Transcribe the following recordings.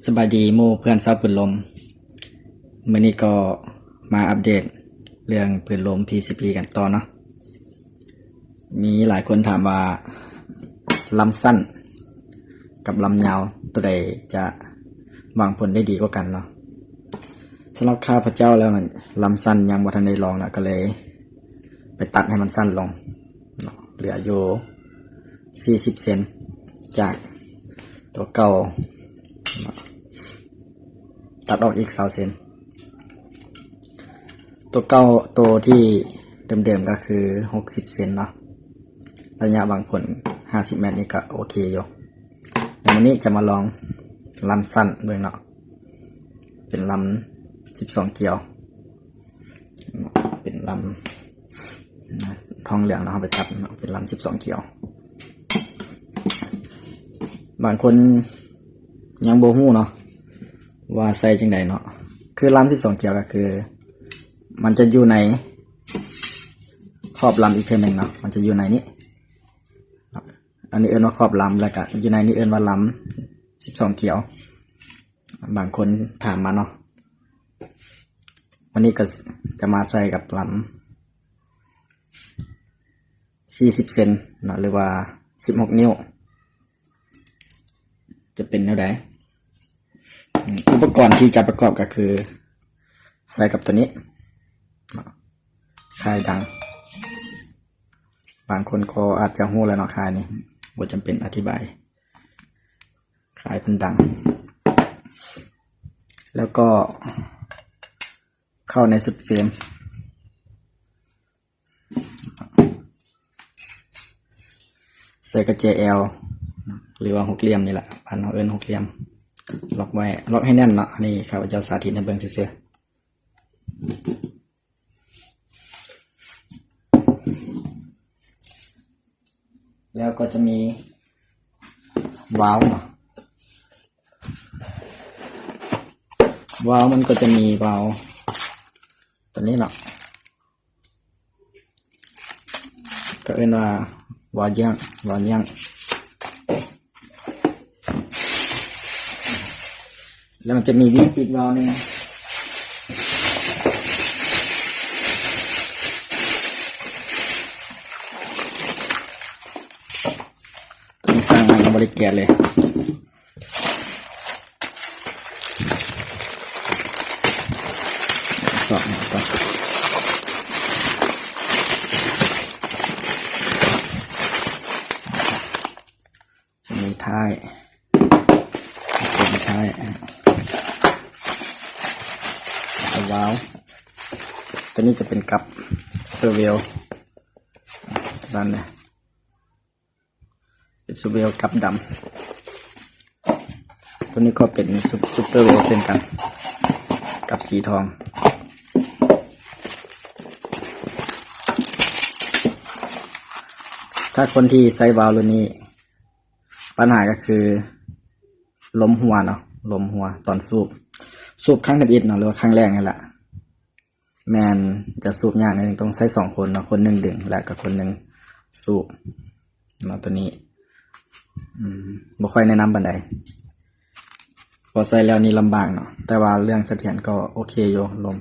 ສະບາຍດີໝູ່ເພື່ອນຊາວປືນລົມ. ມື້ນີ້ກໍມາອັບເດດເລື່ອງປືນລົມ ພີຊີພີ ກັນຕໍ່ເນາະ. ມີຫຼາຍຄົນຖາມວ່າລຳສັ້ນກັບລຳຍາວ ໂຕໃດຈະຫວັງຜົນໄດ້ດີກວ່າກັນເນາະ. ສຳລັບຂ້າພະເຈົ້າແລ້ວນັ້ນ ລຳສັ້ນຍັງບໍ່ທັນໄດ້ລອງນະ ກໍເລີຍໄປຕັດໃຫ້ມັນສັ້ນລົງເນາະ ເຫຼືອຢູ່ສີ່ສິບເຊັນ ຈາກຕົວເກົ່າເນາະ ຕັດອອກອີກຊາວເຊັນ. ຕົວເກົ່າ ຕົວທີ່ເດີມໆ ກໍຄືຫົກສິບເຊັນເນາະ. ໄລຍະຫວັງຜົນຫ້າສິບແມັດນີ້ກໍໂອເຄຢູ່. ແລ້ວມື້ນີ້ຈະມາລອງລຳສັ້ນເບິ່ງເນາະ ເປັນລຳສິບສອງກຽວ ເປັນລຳທອງເຫຼືອງເນາະ ເຮົາໄປຕັດເນາະ ເປັນລຳສິບສອງກຽວ. ບາງຄົນຍັງບໍ່ຮູ້ເນາະວ່າໃສ່ຈັ່ງໃດເນາະ. ຄືລຳສິບສອງກຽວກໍຄືມັນຈະຢູ່ໃນຂອບລຳອີກເທື່ອໜຶ່ງເນາະ ມັນຈະຢູ່ໃນນີ້ ອັນນີ້ເອີ້ນວ່າຂອບລຳ ແລ້ວກະຢູ່ໃນນີ້ເອີ້ນວ່າລຳສິບສອງກຽວ. ບາງຄົນຖາມມາເນາະ ວັນນີ້ກໍຈະມາໃສ່ກັບລຳສີ່ສິບເຊັນເນາະ ຫຼືວ່າສິບຫົກນິ້ວ ຈະເປັນແນວໃດ. ອືມ ອຸປະກອນທີ່ຈະປະກອບກໍຄືໃສ່ກັບຕົວນີ້ເນາະ ຄາຍດັງ. ບາງຄົນກໍອາດຈະຮູ້ແລ້ວເນາະ ຄາຍນີ້ ບໍ່ຈຳເປັນອະທິບາຍ. ຄາຍເພິ່ນດັງ ແລ້ວກໍເຂົ້າໃນຊຸດເຟຣມ ໃສ່ກະແຈແອວ ຫຼືວ່າຫົກຫຼ່ຽມນີ້ແຫຼະ ບ້ານເຮົາເອີ້ນຫົກຫຼ່ຽມ ລັອກໄວ້ ລັອກໃຫ້ແໜ້ນເນາະ. ອັນນີ້ຂ້າພະເຈົ້າສາທິດໃຫ້ເບິ່ງຊື່ໆ. ແລ້ວກໍຈະມີວາວເນາະ ວາວມັນກໍຈະມີວາວຕົວນີ້ເນາະ ກໍເອີ້ນວ່າວາວຍ່ຽງ ວາວຍ່ຽງ. ແລ້ວມັນຈະມີວິດອີກວາວໜຶ່ງ ຕ້ອງສ້າງມາ ຍັງບໍ່ໄດ້ແກະເລີຍ. ສອດມາກ່ອນ ມີທ້າຍ ເປັນທ້າຍ ແລ້ວວາວ ຕົວນີ້ຈະເປັນກັບ Super Whale ນັ້ນນະ ເປັນ Super Whale ກັບດຳ. ຕົວນີ້ກໍເປັນ Super Whale ເຊັ່ນກັນ ກັບສີທອງ. ຖ້າຄົນທີ່ໃຊ້ວາວລຸ້ນນີ້ ບັນຫາກໍຄືລົມຮົ່ວເນາະ ລົມຮົ່ວຕອນສູບ ສູບຄັ້ງທຳອິດເນາະ ຫຼືວ່າຄັ້ງແລກນີ້ແຫຼະ ແມ່ນຈະສູບຍາກໜ້ອຍໜຶ່ງ ຕ້ອງໃຊ້ສອງຄົນເນາະ ຄົນໜຶ່ງດຶງ ແລ້ວກໍຄົນໜຶ່ງສູບເນາະ. ຕົວນີ້ ອືມ ບໍ່ຄ່ອຍແນະນຳປານໃດ ພໍໃຊ້ແລ້ວນີ້ລຳບາກເນາະ ແຕ່ວ່າເລື່ອງສະຖຽນກໍໂອເຄຢູ່ ລົມ.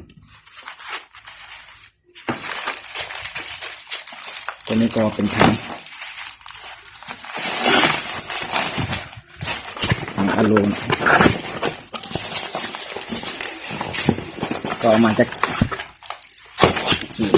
ຕົວນີ້ກໍເປັນຖັງ ຖັງອາລູນ ກໍເອົາມາຈາກຈີນ.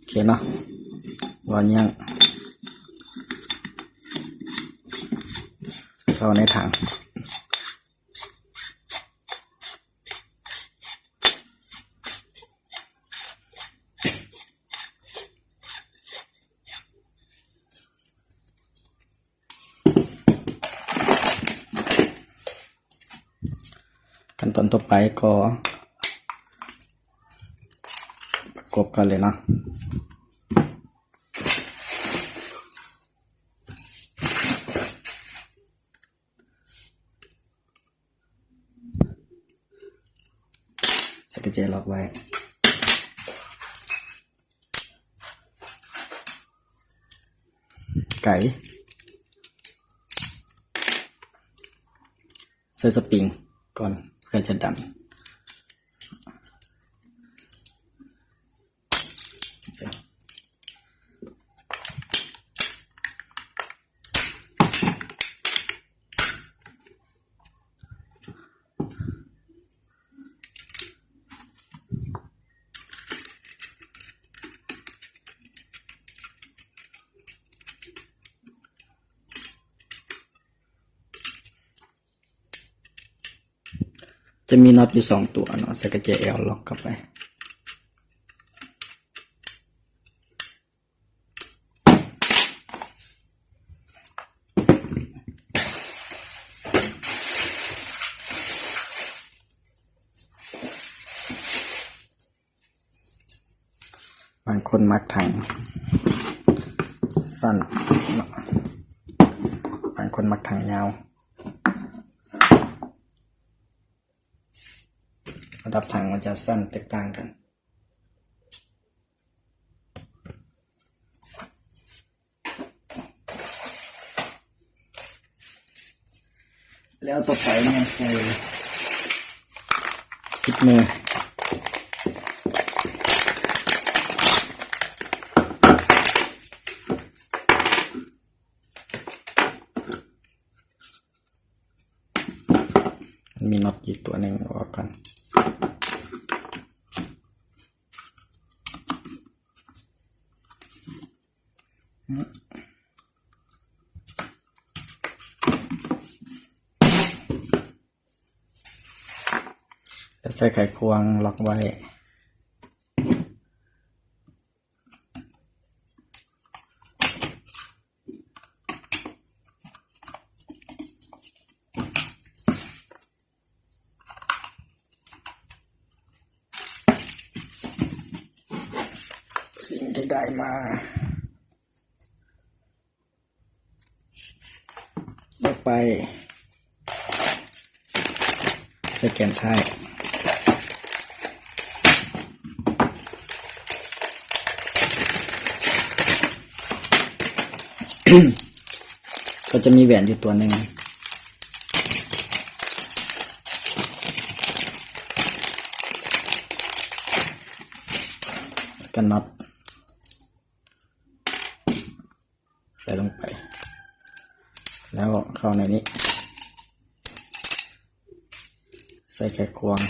ໂອເຄເນາະ ວາວຍ່ຽງເຂົ້າໃນຖັງ. ຂັ້ນຕອນຕໍ່ໄປກໍປະກົບກັນເລີຍເນາະ. ກະແຈລັອກໄວ້. ໄກ ໃສ່ສະປຣິງກ່ອນ ເພື່ອຈະດັນ. ຈະມີນັອດຢູ່ສອງຕົວເນາະ ໃສ່ກະແຈແອວລັອກເຂົ້າໄປ. ບາງຄົນມັກຖັງສັ້ນເນາະ ບາງຄົນມັກຖັງຍາວ. ລະດັບຖັງມັນຈະສັ້ນແຕກຕ່າງກັນ. ແລ້ວຕໍ່ໄປແມ່ນໃສ່ຈິບມື. ມັນມີນັອດຢູ່ຕົວໜຶ່ງ ເອົາອອກກ່ອນ. ແລ້ວໃສ່ໄຂຄວງລັອກໄວ້. ສິ່ງທີ່ໄດ້ມາ ເອົາໄປໃສ່ແກນທ້າຍ ກໍຈະມີແຫວນຢູ່ຕົວໜຶ່ງ. ກັນນັອດໃສ່ລົງໄປ ແລ້ວເຂົ້າໃນນີ້ ໃສ່ໄຂຄວງ.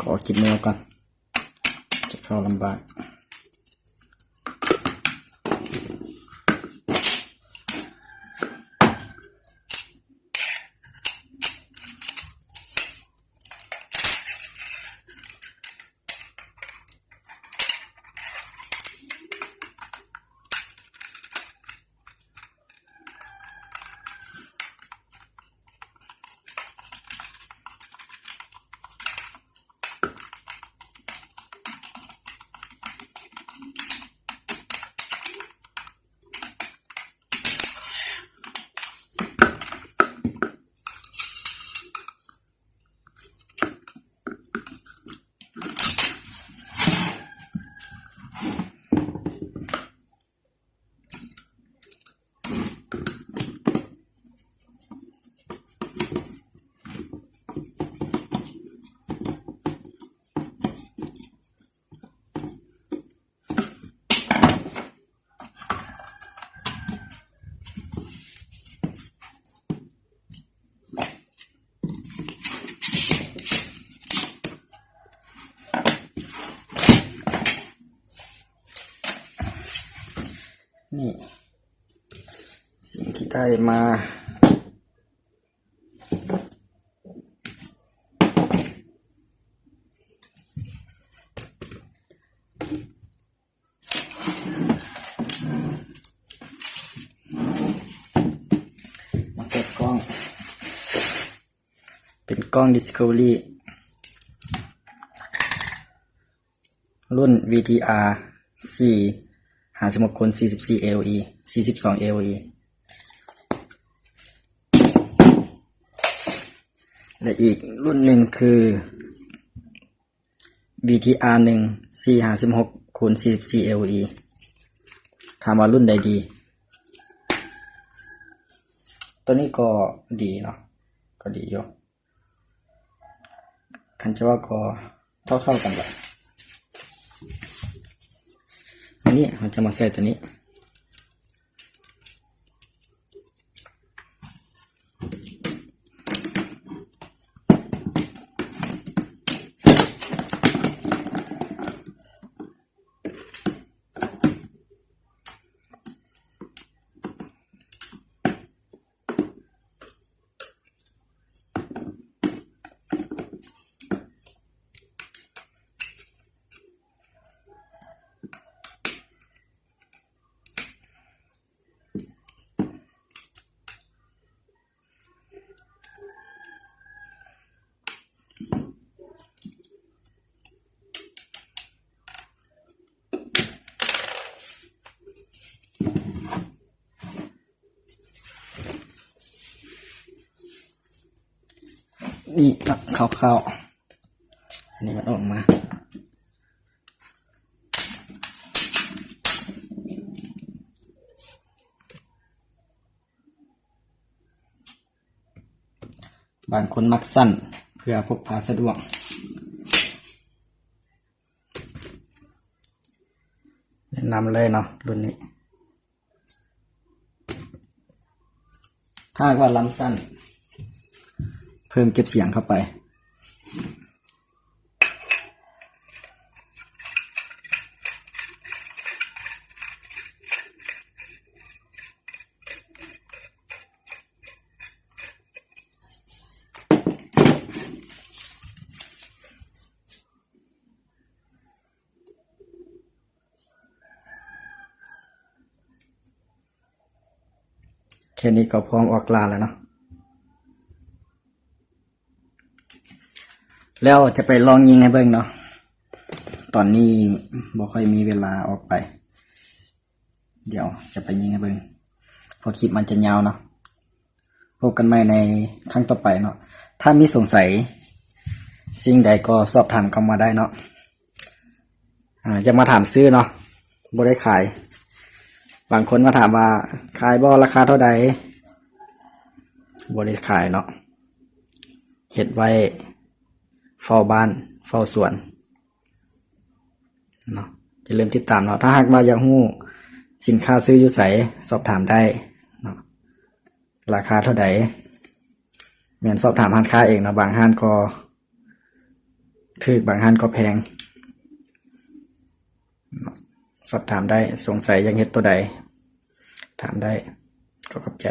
ຂໍກິນແມວກ່ອນ ຈະເຂົ້າລຳບາກ. ນີ້ ສິ່ງທີ່ໄດ້ມາ. ກ້ອງ Discovery ລຸ້ນ ວີທີອາ ສີ່ ຫ້າສິບຫົກ ຄູນ ສີ່ສິບສີ່ ເອໂອອີ ສີ່ສິບສອງ ເອໂອອີ ແລະ ອີກລຸ້ນໜຶ່ງຄື ວີທີອາ ໜຶ່ງ ສີ່ ຫ້າສິບຫົກ ຄູນ ສີ່ສິບສີ່ ເອໂອອີ ຖາມວ່າລຸ້ນໃດດີ? ໂຕນີ້ກໍດີເນາະ ກໍດີຢູ່. ຄັນຈະເວົ້າກໍເທົ່າໆກັນແຫຼະ. ອັນນີ້ເຮົາຈະມາໃສ່ຕົວນີ້. ນີ້ເນາະ ຄ່າວໆ ອັນນີ້ມັນອອກມາ. ບາງຄົນມັກສັ້ນເພື່ອພົກພາສະດວກ. ແນະນຳເລີຍເນາະ ລຸ້ນນີ້. ຖ້າຫາກວ່າລຳສັ້ນ ເພີ່ມເກັບສຽງເຂົ້າໄປ. ແຄ່ນີ້ກໍພ້ອມອອກລ່າແລ້ວເນາະ. ແລ້ວຈະໄປລອງຍິງໃຫ້ເບິ່ງເນາະ. ຕອນນີ້ບໍ່ຄ່ອຍມີເວລາອອກໄປ. ດຽວຈະໄປຍິງໃຫ້ເບິ່ງ ເພາະຄລິບມັນຈະຍາວເນາະ. ພົບກັນໃໝ່ໃນຄັ້ງຕໍ່ໄປເນາະ. ຖ້າມີສົງໄສສິ່ງໃດກໍສອບຖາມເຂົ້າມາໄດ້ເນາະ. ອາ ຢ່າມາຖາມຊື້ເນາະ ບໍ່ໄດ້ຂາຍ. ບາງຄົນມາຖາມວ່າ ຂາຍບໍ່ ລາຄາເທົ່າໃດ? ບໍ່ໄດ້ຂາຍເນາະ ເຮັດໄວ້ເຝົ້າບ້ານເຝົ້າສວນເນາະ. ຢ່າລືມຕິດຕາມເນາະ. ຖ້າຫາກວ່າຢາກຮູ້ສິນຄ້າຊື້ຢູ່ໃສ ສອບຖາມໄດ້ເນາະ. ລາຄາເທົ່າໃດ? ແມ່ນສອບຖາມຮ້ານຄ້າເອງເນາະ. ບາງຮ້ານກໍຖືກ ບາງຮ້ານກໍແພງ. ສອບຖາມໄດ້ ສົງໄສຢາກເຮັດໂຕໃດ ຖາມໄດ້. ຂໍຂອບໃຈ.